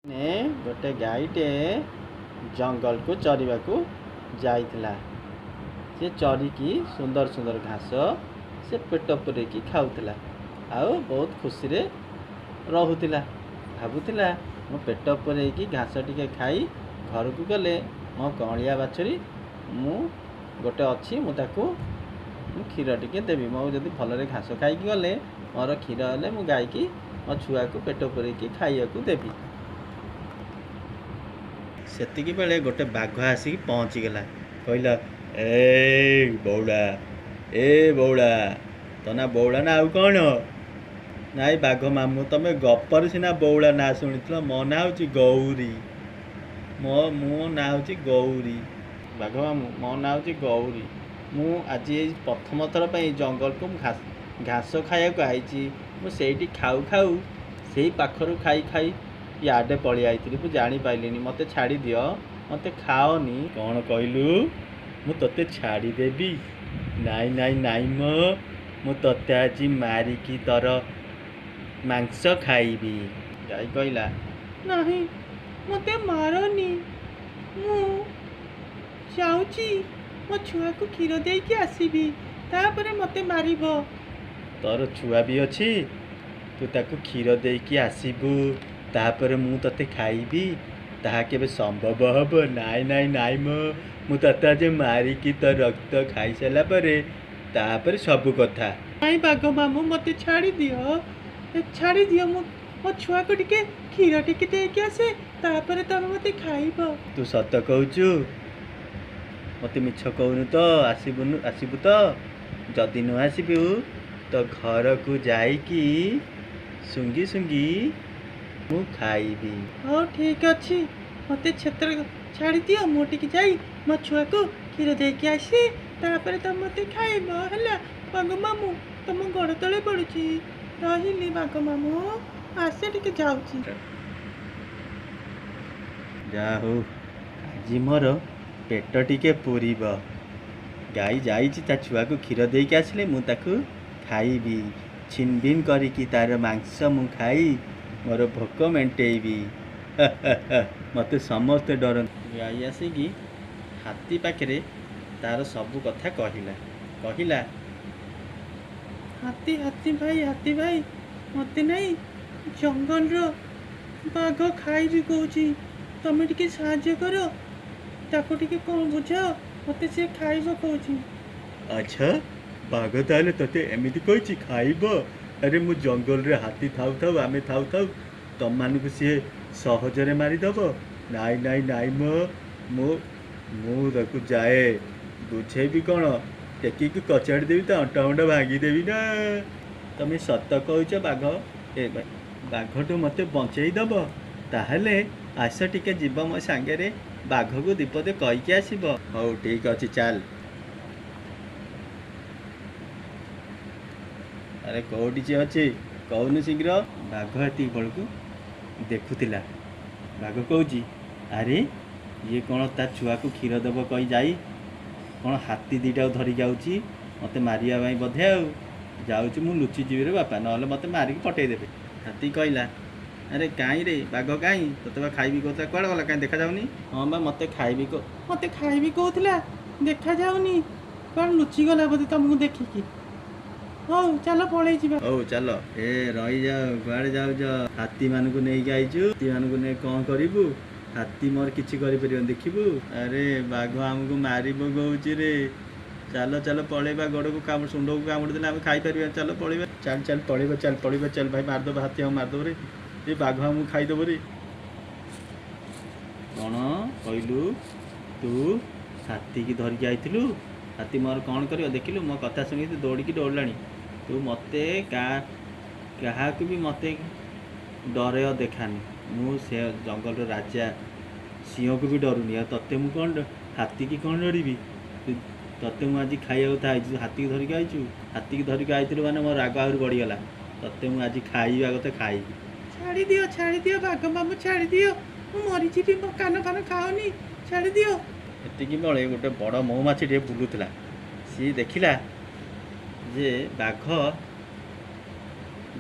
ଗୋଟେ ଗାଈଟେ ଜଙ୍ଗଲକୁ ଚରିବାକୁ ଯାଇଥିଲା। ସେ ଚରିକି ସୁନ୍ଦର ସୁନ୍ଦର ଘାସ ସେ ପେଟ ପୂରେଇକି ଖାଉଥିଲା ଆଉ ବହୁତ ଖୁସିରେ ରହୁଥିଲା। ଭାବୁଥିଲା, ମୁଁ ପେଟ ପୂରେଇକି ଘାସ ଟିକେ ଖାଇ ଘରକୁ ଗଲେ ମୋ କଅଁଳିଆ ବାଛୁରୀ ମୁଁ ଗୋଟେ ଅଛି, ମୁଁ ତାକୁ ମୁଁ କ୍ଷୀର ଟିକେ ଦେବି। ମୁଁ ଯଦି ଭଲରେ ଘାସ ଖାଇକି ଗଲେ ମୋର କ୍ଷୀର ହେଲେ ମୁଁ ଗାଈକି, ମୋ ଛୁଆକୁ ପେଟ ପୂରେଇକି ଖାଇବାକୁ ଦେବି। ସେତିକି ବେଳେ ଗୋଟେ ବାଘ ଆସିକି ପହଞ୍ଚିଗଲା। କହିଲା, ଏ ବଉଳା, ଏ ବଉଳା, ତୋ ନାଁ ବଉଳା ନା ଆଉ କ'ଣ? ନାଇଁ ବାଘ ମାମୁଁ, ତମେ ଗପରେ ସିନା ବଉଳା ନାଁ ଶୁଣିଥିଲ, ମୋ ନାଁ ହେଉଛି ଗୌରୀ। ମୋ ନାଁ ହେଉଛି ଗୌରୀ। ବାଘ ମାମୁଁ, ମୋ ନାଁ ହେଉଛି ଗୌରୀ। ମୁଁ ଆଜି ଏଇ ପ୍ରଥମ ଥର ପାଇଁ ଜଙ୍ଗଲକୁ ଘାସ ଖାଇବାକୁ ଆଇଛି। ମୁଁ ସେଇଠି ଖାଉ ଖାଉ ସେଇ ପାଖରୁ ଖାଇ ଖାଇ ଇଆଡ଼େ ପଳେଇ ଆଇଥିଲି, ମୁଁ ଜାଣିପାରିଲିନି। ମୋତେ ଛାଡ଼ିଦିଅ, ମୋତେ ଖାଅନି। କ'ଣ କହିଲୁ? ମୁଁ ତୋତେ ଛାଡ଼ିଦେବି? ନାଇଁ ନାଇଁ ନାଇଁ ମ, ମୁଁ ତୋତେ ଆଜି ମାରିକି ତୋର ମାଂସ ଖାଇବି। ଗାଈ କହିଲା, ନାହିଁ, ମୋତେ ମାରନି, ମୁଁ ଯାଉଛି ମୋ ଛୁଆକୁ କ୍ଷୀର ଦେଇକି ଆସିବି, ତାପରେ ମୋତେ ମାରିବ। ତୋର ଛୁଆ ବି ଅଛି? ତୁ ତାକୁ କ୍ଷୀର ଦେଇକି ଆସିବୁ, ତାପରେ ମୁଁ ତୋତେ ଖାଇବି, ତାହା କେବେ ସମ୍ଭବ ହବ? ନାଇଁ ନାଇଁ ନାଇଁ ମ, ମୁଁ ତୋତେ ଆଜି ମାରିକି ତୋ ରକ୍ତ ଖାଇସାରିଲା ପରେ ତାପରେ ସବୁ କଥା। ନାଇଁ ବାଘ ମାମୁଁ, ମୋତେ ଛାଡ଼ିଦିଅ, ଛାଡ଼ିଦିଅ, ମୁଁ ମୋ ଛୁଆକୁ ଟିକେ କ୍ଷୀର ଟିକେ ଦେଇକି ଆସେ, ତାପରେ ତମେ ମୋତେ ଖାଇବ। ତୁ ସତ କହୁଛୁ? ମୋତେ ମିଛ କହୁନୁ ତ? ଆସିବୁନୁ, ଆସିବୁ ତ? ଯଦି ନ ଆସିବୁ ତ ଘରକୁ ଯାଇକି ଶୁଙ୍ଘି ଶୁଙ୍ଘି ମୁଁ ଖାଇବି। ହଉ ଠିକ୍ ଅଛି, ମୋତେ ଛେତ୍ର ଛାଡ଼ିଦିଅ, ମୁଁ ଟିକେ ଯାଇ ମୋ ଛୁଆକୁ କ୍ଷୀର ଦେଇକି ଆସେ, ତାପରେ ତମେ ମୋତେ ଖାଇବ। ହେଲା ବାଘ ମାମୁଁ, ତମ ଗୋଡ଼ ତଳେ ପଡ଼ୁଛି, ରହିଲି ବାଘ ମାମୁଁ, ଆସେ ଟିକେ ଯାଉଛି। ଯାହା ହଉ, ଆଜି ମୋର ପେଟ ଟିକେ ପୂରିବ। ଗାଈ ଯାଇଛି ତା ଛୁଆକୁ କ୍ଷୀର ଦେଇକି ଆସିଲେ ମୁଁ ତାକୁ ଖାଇବି, ଛିନଭିନ କରିକି ତାର ମାଂସ ମୁଁ ଖାଇ ମୋର ଭୋକ ମେଣ୍ଟେଇବି। ମୋତେ ସମସ୍ତେ ଡରନ୍ତି। ଗାଈ ଆସିକି ହାତୀ ପାଖରେ ତାର ସବୁ କଥା କହିଲା। କହିଲା, ହାତୀ, ହାତୀ ଭାଇ, ହାତୀ ଭାଇ, ମୋତେ ନାଇଁ ଜଙ୍ଗଲର ବାଘ ଖାଇବି କହୁଛି, ତମେ ଟିକେ ସାହାଯ୍ୟ କର, ତାକୁ ଟିକେ କ'ଣ ବୁଝାଅ, ମୋତେ ସେ ଖାଇବ କହୁଛି। ଆଚ୍ଛା, ବାଘ ତାହେଲେ ତୋତେ ଏମିତି କହିଛି ଖାଇବ? ଆରେ ମୁଁ ଜଙ୍ଗଲରେ ହାତୀ ଥାଉ ଥାଉ, ଆମେ ଥାଉ ଥାଉ ତମମାନଙ୍କୁ ସିଏ ସହଜରେ ମାରିଦେବ? ନାଇଁ ନାଇଁ ନାଇଁ ମ, ମୁଁ ତାକୁ ଯାଏ ବୁଝେଇବି। କ'ଣ ଟେକିକି କଚାଡ଼ି ଦେବି, ତା ଅଣ୍ଟା ଫଣ୍ଟା ଭାଙ୍ଗିଦେବି ନା। ତମେ ସତ କହୁଛ? ବାଘ ଏ ବାଘଠୁ ମୋତେ ବଞ୍ଚେଇ ଦେବ? ତାହେଲେ ଆସ ଟିକେ ଯିବ ମୋ ସାଙ୍ଗରେ, ବାଘକୁ ଦିପଦେ କହିକି ଆସିବ। ହଉ ଠିକ୍ ଅଛି, ଚାଲ। ଆରେ କୋଉଠି ସିଏ ଅଛି, କହୁନୁ ଶୀଘ୍ର। ବାଘ ଏତିକି ବେଳକୁ ଦେଖୁଥିଲା। ବାଘ କହୁଛି, ଆରେ ଇଏ କ'ଣ ତା ଛୁଆକୁ କ୍ଷୀର ଦେବ କହି ଯାଇ କ'ଣ ହାତୀ ଦୁଇଟାକୁ ଧରିକି ଆଉଛି ମୋତେ ମାରିବା ପାଇଁ ବୋଧେ? ଆଉ ଯାଉଛି ମୁଁ ଲୁଚିଯିବି ରେ ବାପା, ନହେଲେ ମୋତେ ମାରିକି ପଠେଇଦେବେ। ହାତୀ କହିଲା, ଆରେ କାଇଁ ରେ ବାଘ, କାଇଁ ତୋତେ ବା ଖାଇବି କହୁଥିଲା, କୁଆଡ଼େ ଗଲା, କାଇଁ ଦେଖାଯାଉନି? ହଁ ବା, ମୋତେ ଖାଇବି ମୋତେ ଖାଇବି କହୁଥିଲା, ଦେଖାଯାଉନି, କୁଆଡ଼େ ଲୁଚିଗଲା ବୋଧେ ତମକୁ ଦେଖିକି। ହଉ ଚାଲ ପଳେଇ ଯିବା। ହଉ ଚାଲ। ଏ ରହିଯାଅ, କୁଆଡ଼େ ଯାଉଛ? ହାତୀମାନଙ୍କୁ ନେଇକି ଆଇଛୁ, ହାତୀମାନଙ୍କୁ ନେଇ କ'ଣ କରିବୁ? ହାତୀ ମୋର କିଛି କରିପାରିବନି, ଦେଖିବୁ। ଆରେ ବାଘ ଆମକୁ ମାରିବ କହୁଛି ରେ, ଚାଲ ଚାଲ ପଳେଇବା। ଗୋଡ଼କୁ କାମୁ ଶୁଣ୍ଡକୁ କାମୁଡ଼ି ଦେଲେ ଆମେ ଖାଇପାରିବା, ଚାଲ ପଳେଇବା। ଚାଲ ଚାଲ ପଳେଇବା, ଚାଲ ପଳେଇବା, ଚାଲ ଭାଇ, ମାରିଦେବ ହାତୀ ଆମକୁ, ମାରିଦେବ ରେ, ଏ ବାଘ ଆମକୁ ଖାଇଦେବ ରେ। କ'ଣ କହିଲୁ? ତୁ ହାତୀକି ଧରିକି ଆଇଥିଲୁ? ହାତୀ ମୋର କ'ଣ କରିବ? ଦେଖିଲୁ, ମୋ କଥା ଶୁଣିକି ଦୌଡ଼ିକି ଦୌଡ଼ିଲାଣି। ତୁ ମୋତେ କାହାକୁ ବି ମୋତେ ଡରେୟ ଦେଖାନି। ମୁଁ ସେ ଜଙ୍ଗଲର ରାଜା, ସିଂହକୁ ବି ଡରୁନି, ଆଉ ତତେ ମୁଁ କ'ଣ ହାତୀକି କ'ଣ ଡରିବି? ତତେ ମୁଁ ଆଜି ଖାଇବାକୁ ଆଇଛୁ, ହାତୀକି ଧରିକି ଆଇଛୁ। ହାତୀକି ଧରିକି ଆଇଥିଲୁ ମାନେ ମୋ ରାଗ ଆହୁରି ବଢ଼ିଗଲା। ତତେ ମୁଁ ଆଜି ଖାଇବା କଥା ଖାଇବି। ଛାଡ଼ିଦିଅ, ଛାଡ଼ିଦିଅ ବାଘ ମାମୁଁ, ଛାଡ଼ିଦିଅ, ମୁଁ ମରିଯିବି, ମୋ କାନ ଫାନ ଖାଅନି, ଛାଡ଼ିଦିଅ। ଏତିକି ବେଳେ ଗୋଟେ ବଡ଼ ମହୁମାଛିଟିଏ ବୁଲୁଥିଲା। ସିଏ ଦେଖିଲା ଯେ ବାଘ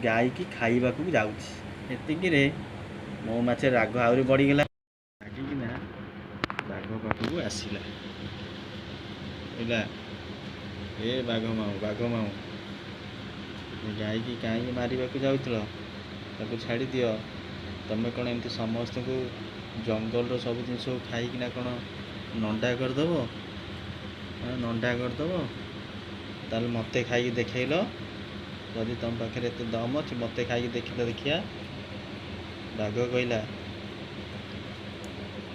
ଗାଈକି ଖାଇବାକୁ ଯାଉଛି। ଏତିକିରେ ମହୁମାଛି ରାଗ ଆହୁରି ବଢ଼ିଗଲା। ରାଗିକିନା ବାଘ ପାଖକୁ ଆସିଲା। କହିଲା, "ଏ ବାଘ ମାମୁଁ, ବାଘ ମାମୁଁ, ଗାଈକି କାହିଁକି ମାରିବାକୁ ଯାଉଥିଲ? ତାକୁ ଛାଡ଼ିଦିଅ। ତମେ କ'ଣ ଏମିତି ସମସ୍ତଙ୍କୁ ଜଙ୍ଗଲର ସବୁ ଜିନିଷକୁ ଖାଇକିନା କ'ଣ ନଣ୍ଡା କରିଦେବ? ନଣ୍ଡା କରିଦେବ? ତାହେଲେ ମୋତେ ଖାଇକି ଦେଖେଇଲ। ଯଦି ତୁମ ପାଖରେ ଏତେ ଦମ୍ ଅଛି, ମୋତେ ଖାଇକି ଦେଖିଲ ଦେଖିଆ।" ବାଘ କହିଲା,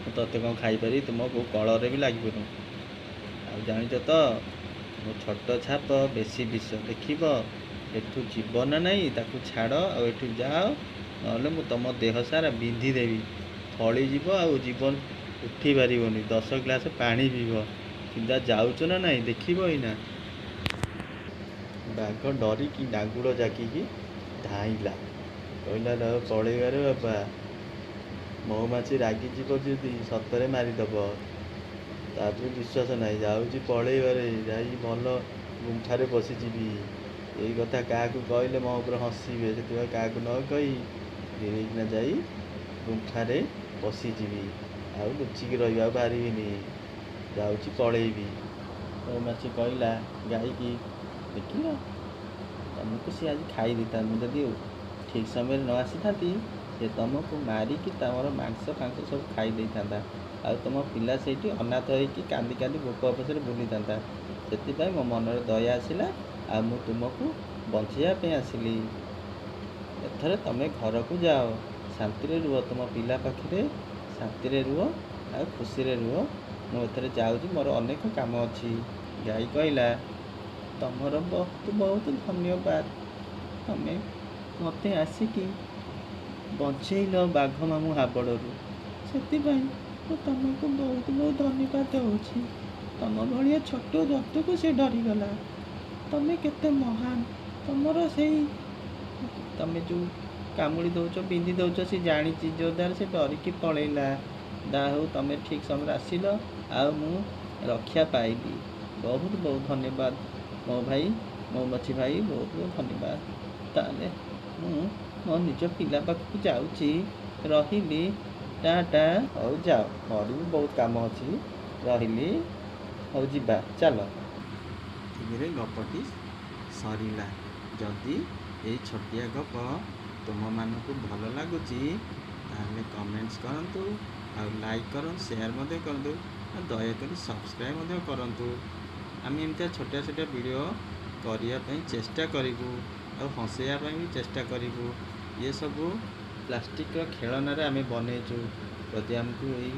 "ମୁଁ ତୋତେ କ'ଣ ଖାଇପାରିବି? ତୁମ କେଉଁ କଳରେ ବି ଲାଗିବୁନୁ। ଆଉ ଜାଣିଛ ତ, ମୋ ଛୋଟ ଛାପ ବେଶୀ ବିଷ। ଦେଖିବ, ଏଠୁ ଯିବ ନା ନାହିଁ? ତାକୁ ଛାଡ଼ ଆଉ ଏଠୁ ଯାଅ, ନହେଲେ ମୁଁ ତୁମ ଦେହ ସାରା ବିନ୍ଧି ଦେବି, ଫଳିଯିବ ଆଉ ଜୀବନ ଉଠି ପାରିବନି। 10 ଗ୍ଲାସ ପାଣି ପିଇବ। ସିଧା ଯାଉଛ ନା ନାହିଁ? ଦେଖିବ ଏଇନା।" ବାଘ ଡରିକି ନାଙ୍ଗୁଡ଼ ଜାକିକି ଧାଇଁଲା। କହିଲା, "ପଳେଇବାରେ ବାପା, ମହୁମାଛି ରାଗିଯିବ ଯଦି ସତରେ ମାରିଦେବ। ତାପରେ ବିଶ୍ୱାସ ନାହିଁ। ଯାଉଛି ପଳେଇବାରେ, ଯାଇ ଭଲ ଗୁମ୍ଫାରେ ପଶିଯିବି। ଏଇ କଥା କାହାକୁ କହିଲେ ମୋ ଉପରେ ହସିବେ। ସେଥିପାଇଁ କାହାକୁ ନ କହି ଧୀରେକିନା ଯାଇ ଗୁମ୍ଫାରେ ପଶିଯିବି ଆଉ ଲୁଚିକି ରହିବି, ଆଉ ବାହାରିବିନି। ଯାଉଛି ପଳେଇବି।" ମହୁମାଛି କହିଲା ଗାଈକି, "ଦେଖିଲ, ତମକୁ ସିଏ ଆଜି ଖାଇ ଦେଇଥାନ୍ତା। ମୁଁ ଯଦି ଠିକ୍ ସମୟରେ ନ ଆସିଥାନ୍ତି, ସେ ତମକୁ ମାରିକି ତମର ମାଂସ ଫାଂସ ସବୁ ଖାଇ ଦେଇଥାନ୍ତା ଆଉ ତୁମ ପିଲା ସେଇଠି ଅନାଥ ହେଇକି କାନ୍ଦି କାନ୍ଦି ଭୋକ ଉପାସରେ ବୁଲିଥାନ୍ତା। ସେଥିପାଇଁ ମୋ ମନରେ ଦୟା ଆସିଲା ଆଉ ମୁଁ ତୁମକୁ ବଞ୍ଚେଇବା ପାଇଁ ଆସିଲି। ଏଥର ତମେ ଘରକୁ ଯାଅ, ଶାନ୍ତିରେ ରୁହ, ତୁମ ପିଲା ପାଖରେ ଶାନ୍ତିରେ ରୁହ ଆଉ ଖୁସିରେ ରୁହ। ମୁଁ ଏଥର ଯାଉଛି, ମୋର ଅନେକ କାମ ଅଛି।" ଗାଈ କହିଲା, "ତମର ବହୁତ ବହୁତ ଧନ୍ୟବାଦ। ତମେ ମୋତେ ଆସିକି ବଞ୍ଚେଇଲ ବାଘ ମାମୁଁ ହାବଡ଼ରୁ। ସେଥିପାଇଁ ମୁଁ ତମକୁ ବହୁତ ବହୁତ ଧନ୍ୟବାଦ ଦେଉଛି। ତମ ଭଳିଆ ଛୋଟ ଜନ୍ତୁକୁ ସେ ଡରିଗଲା। ତମେ କେତେ ମହାନ! ତମର ସେଇ ତମେ ଯେଉଁ କାମୁଡ଼ି ଦେଉଛ, ବିନ୍ଧି ଦେଉଛ, ସେ ଜାଣିଛି, ଯୋଉଦ୍ୱାରା ସେ ଡରିକି ପଳେଇଲା। ଯାହା ହଉ, ତମେ ଠିକ୍ ସମୟରେ ଆସିଲ ଆଉ ମୁଁ ରକ୍ଷା ପାଇଲି। ବହୁତ ବହୁତ ଧନ୍ୟବାଦ ମୋ ଭାଇ, ମହୁମାଛି ଭାଇ, ବହୁତ ବହୁତ ଧନ୍ୟବାଦ। ତାହେଲେ ମୁଁ ମୋ ନିଜ ପିଲା ପାଖକୁ ଯାଉଛି, ରହିଲି, ଟା ଟା।" "ହଉ ଯାଅ, ମୋର ବି ବହୁତ କାମ ଅଛି, ରହିଲି। ହଉ ଯିବା ଚାଲ।" ଏତିକିରେ ଗପଟି ସରିଲା। ଯଦି ଏଇ ଛୋଟିଆ ଗପ ତୁମମାନଙ୍କୁ ଭଲ ଲାଗୁଛି, ତାହେଲେ କମେଣ୍ଟସ୍ କରନ୍ତୁ ଆଉ ଲାଇକ୍ କରନ୍ତୁ, ସେୟାର ମଧ୍ୟ କରନ୍ତୁ ଆଉ ଦୟାକରି ସବସ୍କ୍ରାଇବ୍ ମଧ୍ୟ କରନ୍ତୁ। ଆମେ ଏମିତିଆ ଛୋଟିଆ ଛୋଟିଆ ଭିଡ଼ିଓ କରିବା ପାଇଁ ଚେଷ୍ଟା କରିବୁ ଆଉ ହସେଇବା ପାଇଁ ବି ଚେଷ୍ଟା କରିବୁ। ଇଏ ସବୁ ପ୍ଲାଷ୍ଟିକ୍ର ଖେଳନାରେ ଆମେ ବନେଇଛୁ। ଯଦି ଆମକୁ ଏଇ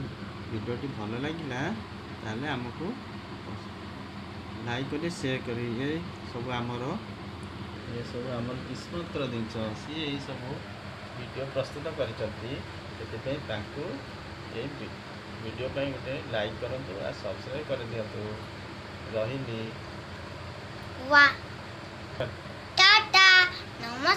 ଭିଡ଼ିଓଟି ଭଲ ଲାଗିଲା, ତାହେଲେ ଆମକୁ ଲାଇକ୍ କରି ସେୟାର କରି। ଏ ସବୁ ଆମର କିସ୍ମତର ଜିନିଷ। ସିଏ ଏଇସବୁ ଭିଡ଼ିଓ ପ୍ରସ୍ତୁତ କରିଛନ୍ତି। ସେଥିପାଇଁ ତାଙ୍କୁ ଏଇ ଭିଡ଼ିଓ ପାଇଁ ଗୋଟେ ଲାଇକ୍ କରନ୍ତୁ ଆଉ ସବସ୍କ୍ରାଇବ୍ କରିଦିଅନ୍ତୁ। ରହିଲି। ବା, ଟାଟା, ନମସ୍କାର।